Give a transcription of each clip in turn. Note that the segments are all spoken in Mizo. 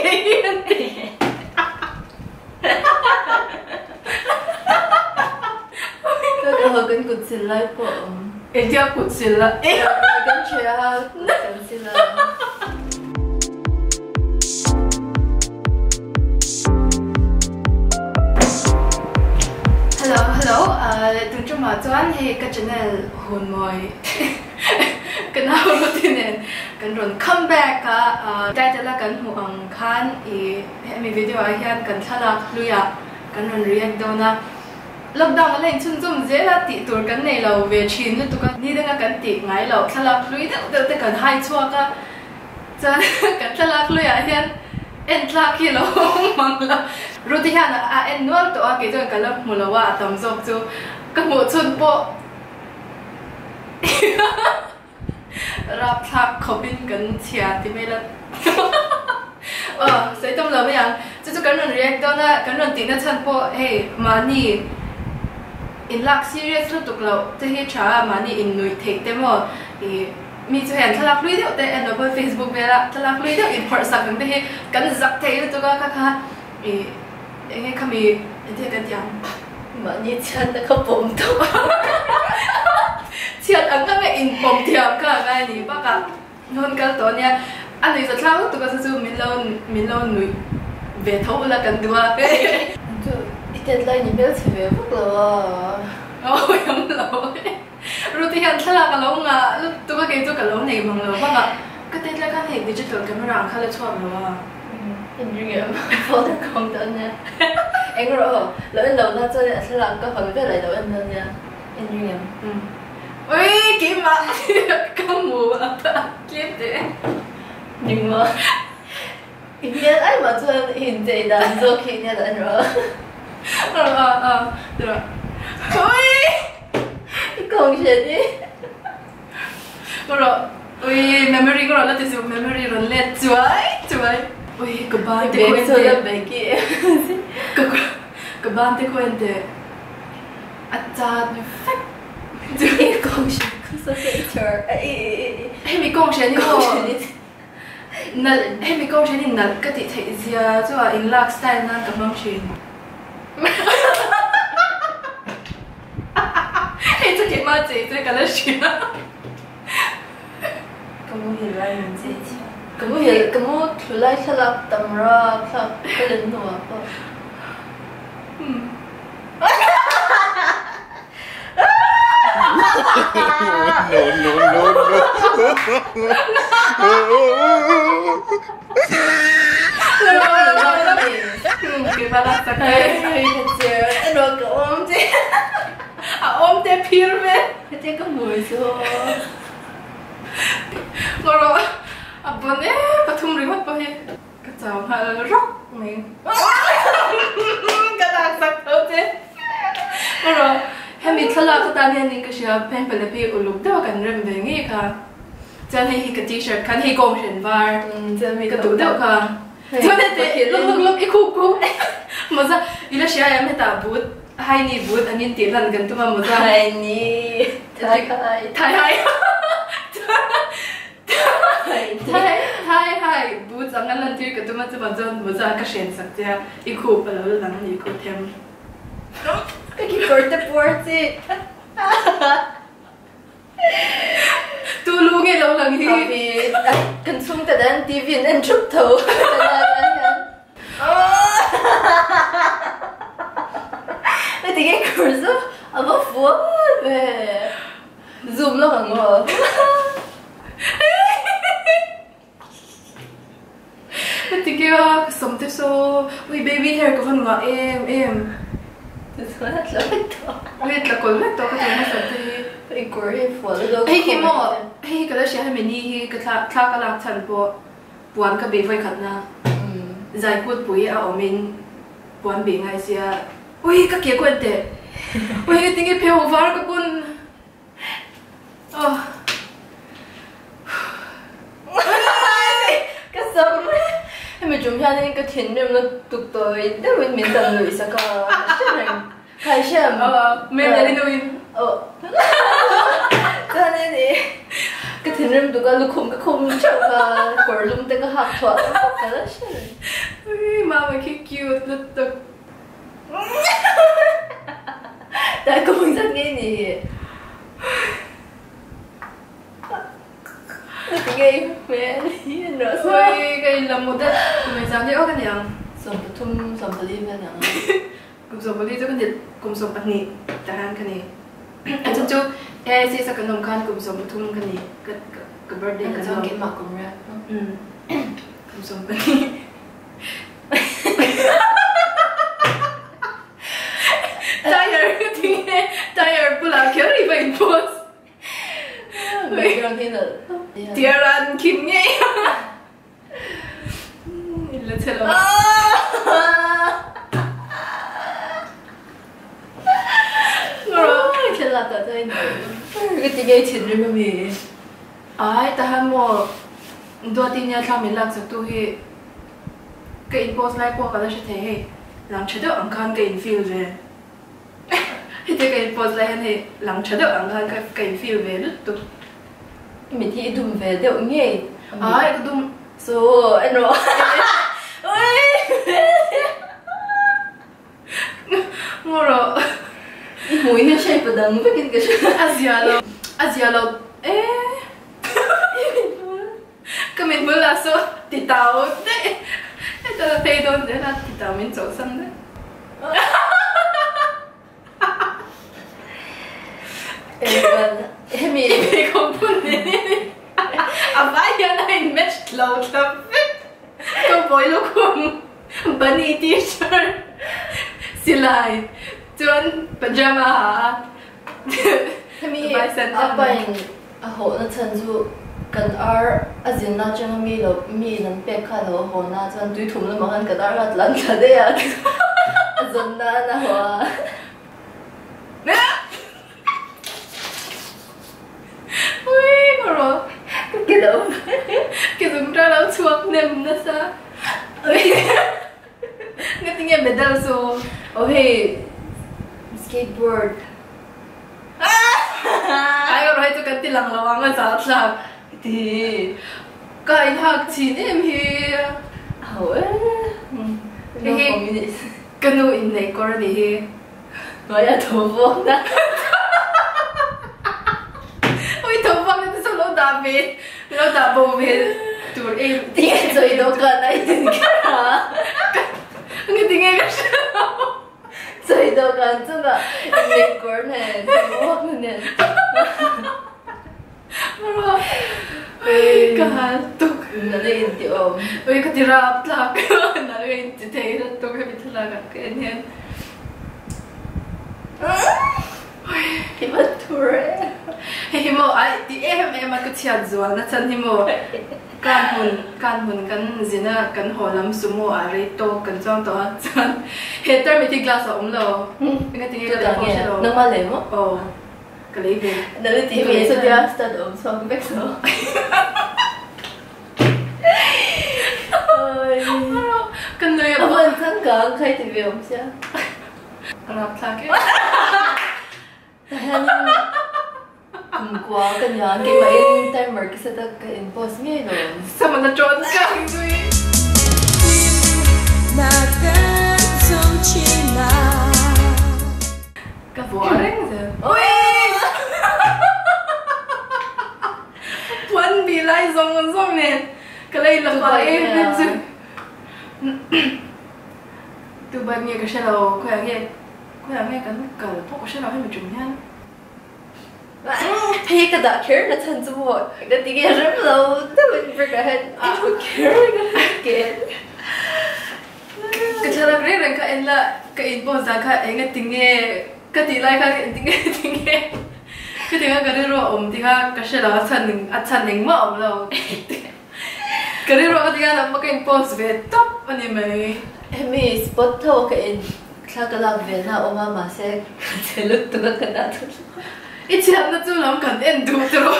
ke hi an ti. Ka ho kan kut sil lai pawh a awm. Engtia kut sil la? Kan ṭheh a, kut kan sil a. Hello hello tun ṭumah chuan hei ka channel Hunmawi ka nau Ruth-i nen kan rawn come back a, title a kan hmuh ang khan ih hemi video ah hian kan thlalak hluiah kan rawn react dawn a, lockdown a la inchhunzawm zel a tih tur kan nei lo ve thin lutuk a, ni danga kan tih ngai loh thlalak hlui deuh deuh te kan hai chhuak a. Chuan kan thlalak luiah hian en tlak hi lo mang lo. Ruth-i hian a en nual tawh a, kei chuan ka la hmu lo a, a tam zawk chu ka hmuh chhun pawh rapthlak khawpin kan chhia ti mai la. Aw, sawi tam lo mai ang. Chu chu kan rawn react dawn a, kan rawn tihna chhan pawh hei mahni inlak serious lutuk loh te hi tha a, mahni innuih theih te maw ih Mi chu hei an thlalak hlui deuh te en lo pawh Facebook vela thlalak hlui deuh inphawrh sak ang te hi kan zak thei lutuk a kha kha ih eng nge khami engtin nge kan tih ang. Mahni chhiatna kha pawm tawp a. Chhiat ang kha nge inpawm thiam kha a ngai a ni bakah hun kal tawh a nia a nuih zathlak lutuk a chu chu min lo min lo nuih ve tho ula kan duh a. Chu i tet lai ni hmelchhe ve vak lo a. Awi ang lo e. Ruth-i hian thlalak a lo ngah lutuk a, kei chu ka lo nei mang lo bak a, ka tet lai khan hei digital camera ang kha la chhuak lo a. Inring em? Folder ka hawng dawn nia. Eng rawh aw, lo en lo na chuan a thlalak ka hawn vel a i lo en dawn nia. Inring em? Umm. Ui keimah ka hmu a tlem teh e. Ning maw? I hmel ai mah chuan i inchei dan zawk hi nia dan rawh. A a a rawh. Ui! I kawng hriat i. Ka rawh. Ui memory ka rawh la ti suh memory rawn let chuai chuai. Ui ka ban te khaw en teh. Ka ka ban te khaw en teh. A chat vek. I kawng hriat ka sa picture. Hemi kawng hriat hi maw. Nalh, hemi kawng then hi nalh ka tih theih zia chu a inlak style nan ka hmang thin. Hei chu keimah chei che ka la hria. Ka muhil lai min chei chhiat. Ka muhil, ka mu thlu lai thlalak tam rap thlak ka len hnuah pawh. No no no no. A awm te phir ve. Hetiang ka hmui chu. Ngaw rawh a bon e pathum ringawt pawh hi. Ka chau nghal rawk mai. Ka laksak tho che. Erawh hemi thlalak atan hian in ka hria pen palep hi uluk deuh a kan rem ve ngei kha. Chuan hei hi ka t-shirt khan hei kawng hren var ka duh deuh kha. Chuan heti luk luk luk i khup khup mawza i la hria em hetah but haini but an in tih hlan kan tum a mawza. Haini thai hai. Thai hai. Thai thai hai boots ang a lantir ka tum a chuvang chuan mawza ka hren sak che a i khup a lo la lang a ni khup them. Ka kekawr te puar chi. Tu lu nge lo lang hi. Api kan chhungte dan TV an en thup tho. Heti nge kawr chu a va fual ve. Zoom lawk ang aw. Ka ti keu a, ka sawm te saw, ui baby hair ka va nuah em em. Chuan a tla vek tawh. Ui a tla kawl vek tawh ka ti hmasa te hi. I kawr hi fual zawk. Hei hi maw, hei hi ka la hria hemi ni hi ka thla thla ka lak chhan pawh puan ka bih vawikhat na. Zai kut pui a awm in puan bih ngai sia. Ui ka ke kuan teh. Ui tinge pheu var ka bun. Ka sam hemi tum hianin ka thinrim lutuk tawi deuhin min dam luih sak a, ka hre reng. Khai hriam. Chuanin ih ka thinrim tuk a lukhum ka khum theuh a, kawr lum te ka hak thuah ka la hre reng. Mama khi cute lutuk. Dai kum zat ngei ni hi. Ngei hmel hi an rawh sa. Ui ka in lam mut a kum engzah nge aw ka ni ang. 13 24 vel ang a. Kum 14 chu ka ni kum 12 tah hian ka ni. A chu chu AICS a kan awm khan kum 13 ka ni ka ka birthday kan Chuan keimah kum riat maw. Kum 12. Tyre tinge tyre bulah kher i va in post. Background hi nalh tawp. Tiaran khim ngei a. In la che lo. Thlalak ah chuan in Ka ti ngei thin rim ami. Ai tahan maw Duati nia thla min lak chak tu hi ka in post lai pawh ka la hre thei hei lang tha deuh ang khan ka in feel ve heti ka in post lai hian hei lang tha deuh ang khan ka in feel ve lutuk. I mit hi i dum ve deuh ngei ami? Ai ka dum. So en rawh. Ngaw rawh. I hmui hi a shape a dang vekin ka hria. A zia lo a zia lo e. Ka mit hmul lah saw ti tau daih heta la phei dawn zel a ti tau min chawlhsan daih. Hemi I pheikhawk phun ni a vai hian a in match lo thlap vek. Ka bawi lukhum bunny t-shirt silai chuan pajama ha a. Hemi a pain a hawhna chhan chu kan ar a zinna atanga mi lo mi in an pek kha a lo haw na chuan tui thum lamah khan kan ar a tlan thla daih a a zawn nan a haw a. Ka ke lo ke zung ta lo chhuak hnem nasa. Nga tinge medal chu? Aw hei skateboard. Ai erawh hei chu kan ti lang lo ang a zah thlak ti. Ka in hak chin em hi. A ho e. Hei hi ka nu inneih kawr a nih hi. Hnuai a tho vawk na. Ui tho vawk na te chu lo dah ve lo dah bo ve tur em. Tinge chawi dawhkan a in kher a. Nge tinge ka hre lo. Chawi dawhkan chungah inneih kawr nen tho vawk na nen. Ui ka hal tuk. Nalh a inti awm. Ui ka ti rap tlak. Nalh a inti thei rat tuk hemi thlalak ah ka en hian. I va thur e. Hei hi maw ai ti em em a ka chhiat zual na chan hi maw kan hmun kan hmun kan zin a kan haw lam sumo ah rei tawk kan chuang tawh a chuan he tarmit hi glass a awm lo. Engatinge ka lei pawh hre lo. Nangmah lei maw? Aw. Ka lei ve. Nalh i tih ve satia stud awm chhuak vek lo. Ka nui a. A hman changkang kha i ti ve awm sia. A rapthlak em. Tahianin kumkua ka nia keimahin timer ka set a ka in post ngei lo. Someone a trawn ka nui. Ka vuah reng zel. Puan bi lai zawng zawng nen ka lei la pah em em chu. Tu ban nge ka hre lo, khawiah nge khawiah nge kan kal pawh ka hre lo hemi tum hian. Hei ka dah kher na chhan chu maw ka ti nge rem lo deuhin break ah hian i thut kher ka ken. Ka thlalak reng reng kha en la ka in post dan kha eng a ti nge ka tih lai khan eng ti nge ti nge ka ti kha ka rilru a awm ti kha ka hre lo a chhan a chhan engmah a awm lo ka rilru a ka ti khan a ka in post ve tawp a ni mai. Hemi spot tho ka in thla ka lak ve na a awm a mahse ka che lutuk a ka dah thut lo. I chhiatna chu lam kan en duh tawh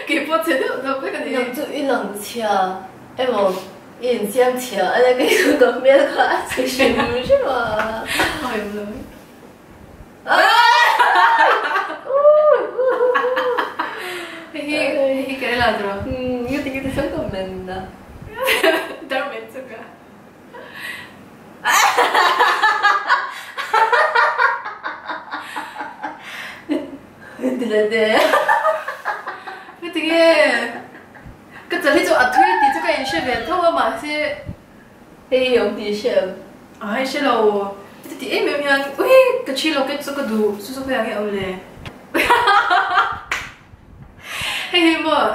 keipawh chhe deuh deuh vek a ni. Nang chu i lang chhia emaw I insiam chhia a la kei chu ka hmel kha a chhe hrim hrim a. Ai awm lo e. Hei hi hei hi Kerala tawh. Nga ti nga ti chang ka men na. Dar men chu ka. le te. Heti nge ka chal hi chu a thui tih chu ka inhre ve tho a mahse hei hi awm tih hre em? A hei hre lo. Heti tih em em hian ui ka thi lo ket chu ka duh chu chu khawiah nge awm le? Hei hi maw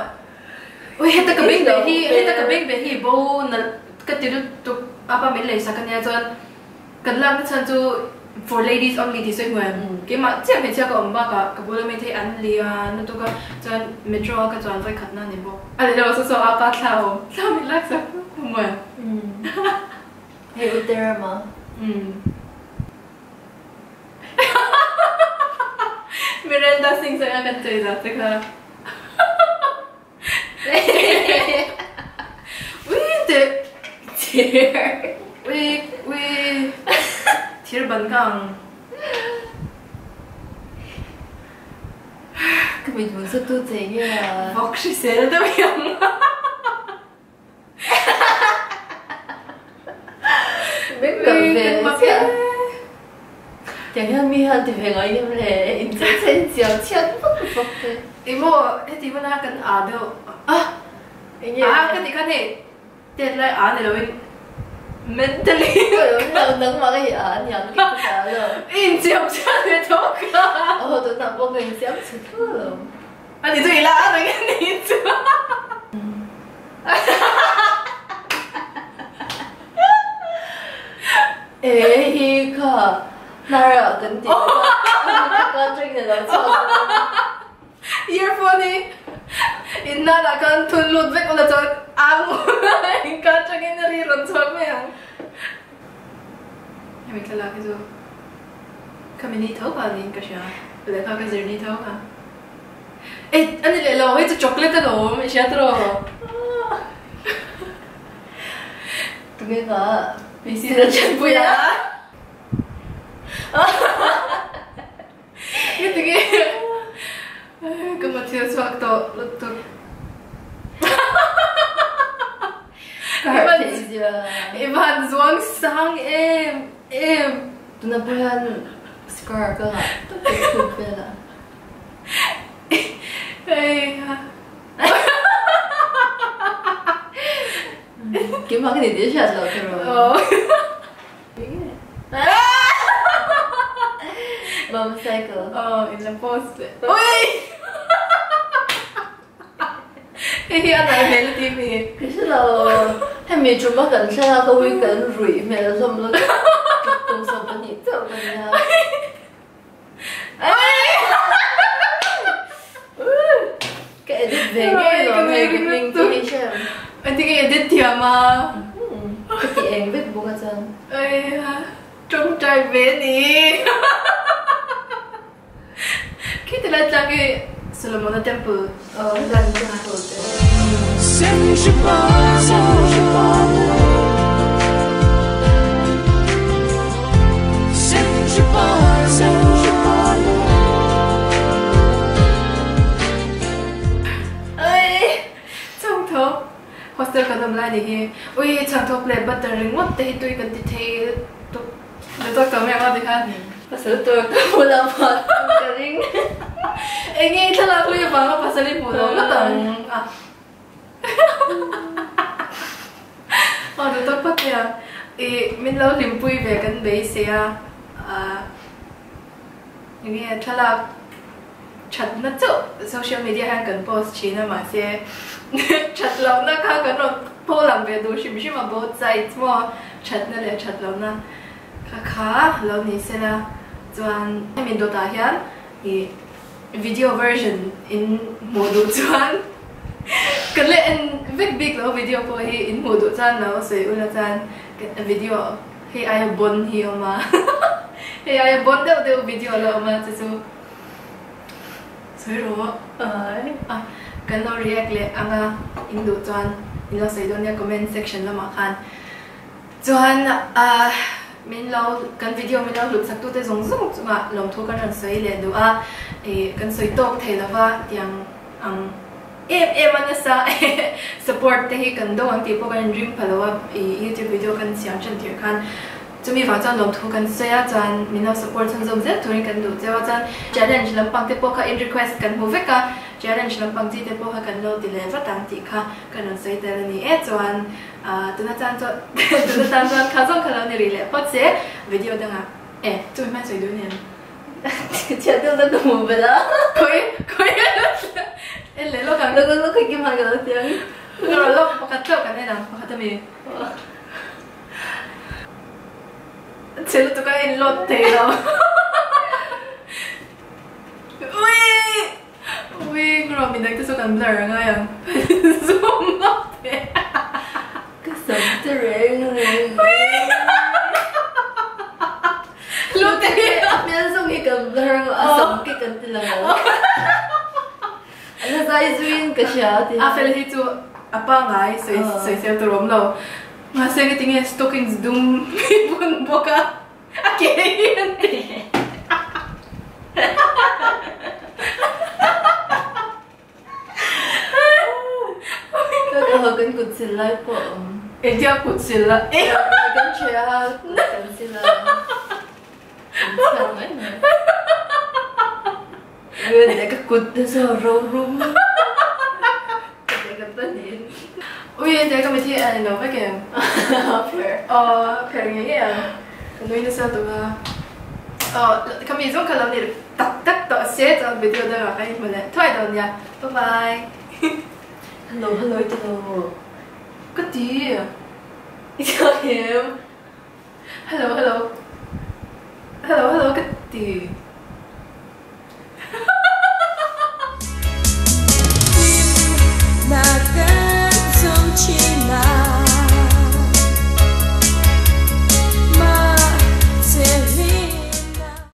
ui heta ka beng ve hi heta ka beng ve hi bo nalh ka ti lutuk apa min lei sak ania chuan kan lak na chhan chu for ladies only tih sawi hmuh em keimah chiah hmeichhia ka awm bakah ka bula mi thei an lian lutuk a chuan metro a ka chuan vawi khat na ni bawk a ni lo saw saw apa thla awm thla min lak sak hmuh em Hei u Terema. Miranda Sings anga kan chei zat te kha. Ui te Thir. Ui ui thir ban ka ang. Ka mit hmun sa tu chei nge a. Vawk hrisel deuh hi ang. Beng kalh ve chiah. Tiang hian mi hian ti ve ngai em le, in chei chei in chiang chhiat vak vak te. Eng maw heti hmana kan aa deuh a, aa ka tih khan hei tet lai aa ni loin mentally nangmah ka hi aa aniang tih ka hria lo. I inchiam chhiat ve tho ka. Aw tunah pawh ka inchiam chhe tho lo. Ani chu i la a reng a ni chu. E hi kha hnar ah kan tih kha ka ka atangin a lo chhuak a. Earphone hi in hnar ah khan thun lut vek ula chuan ang in ka atangin a ri rawn chhuak mai ang. Hemi thlalak hi chu khami ni tho kha niin ka hria lehkha ka zir ni tho kha. E a ni leh lo hei chu chocolate a lawm i hria tawh Tunge ka PC la chanpui a. Nge tinge ka mathil chhuak tawh lutuk. Ka harh theih zia. I van zuang sang em em. Tuna pawh hian scar ka ngah tawp tawh khum vel a. Keimah ka ni tih hriat loh tur aw. Motorcycle. Aw in la post leh. Ui! Hei hi a nalh hmel a ti mi. Ka hre lo. Hemi tum a kan thlen a ka ui kan ruih hmel hlawm lutuk. Tum 12 chauh ka nia. Ka edit ve ngei lo hei ka hming te hi hre em. Engtin nge edit thiam a? Ka ti eng vek bawk a chuan. Aiha tawngtai ve ni. Khi ti lai tlang hi Solomona temple lan temple te. Chhangthawp hostel kan awm lai ni hi ui chhangthawp leh butter ringawt te hi tui kan ti thei tuk Doctor tawh mai ang a tikhan pasal tur ka hmu lo phah ka ring. Enge i thlalak lui avanga pasal i hmu lo ngawt ang a. Aw Doctor Patea i min lo hlimpui ve kan beisei a enge thlalak thatna chauh social media hian kan post thin a mahse that lohna kha kan rawn pho lang ve duh hrim hrim a both sides maw thatna leh that lohna kha kha lo ni sela chuan hemi dawtah hian ih video version in hmuh duh chuan kan la en vek bik lo video pawh hi in hmuh duh chuan lo sawi ula chuan video hei aia bon hi a awm a hei aia bon deuh deuh video la awm a chu chu Sawi rawh a kan lo react leh anga in duh chuan in lo sawi dawn nia comment section lamah khan chuan min lo kan video min lo hlut sak tute zawng zawng chungah lawmthu kan rawn sawi leh duh a ih kan sawi tawk thei lova tiang ang em em a nasa support te hi kan do ang tih pawh kan inring pha lo a ih youtube video kan siam tan tir khan. Chumi vang chuan lawmthu kan sawi a, chuan min lo support chhunzawm zel turin kan duh cheu a, chuan challenge lampang te pawh kha in request kan hmu vek a, challenge lampang chi te pawh kha kan lo ti leh vat ang tih kha kan rawn sawi tel a ni e, chuan tuna tan chuan tuna tan chuan kha zawng kha lo ni rih leh phawt se video dangah e chumi hman sawi duh nen. Chhiat deuh na ka hmu belh a. Khawi khawi en leh lawk ang. Lawk lawk khawi kim han ka lo ti ang. Ka rawn lawk pakhat chauh kan en ang pakhat ami. Chhe lutuk a in load thei lo. Ui! Ui, ngro min dang te chu kan blur a ngai ang. Zoom lawk teh. Ka sam te reng reng. Ui! Lu te hi. A hmel zawng hi kan blur ang a sam ke kan ti lang ang. A la zai zuiin ka hria a ti. A fel hi chu a pangai sawi sel tur awm lo. Mahse nge tinge stockings dum hi bun bawk a, a ke hi an ti. Ka ho kan kut sil lai pawh a awm. Engtia kut sil la? Kan ṭheh a, kut kan sil a. Kan chhiar mai mai. Ui ka kut te chu a ro rum. Ka te ka pahnihin. Ui ente ka mit hi a ni lo vek em? Pherh. Aw pherh ngei ngei ang. Ka nui nasa tuk a. Aw ka mi zawng kha lo ni tak tak tawh se chuan video dangah ka inhmu leh thuai dawn nia. Bye bye. Hello hello i ti lo. Ka ti. I ti em? Hello hello. Hello hello ka ti.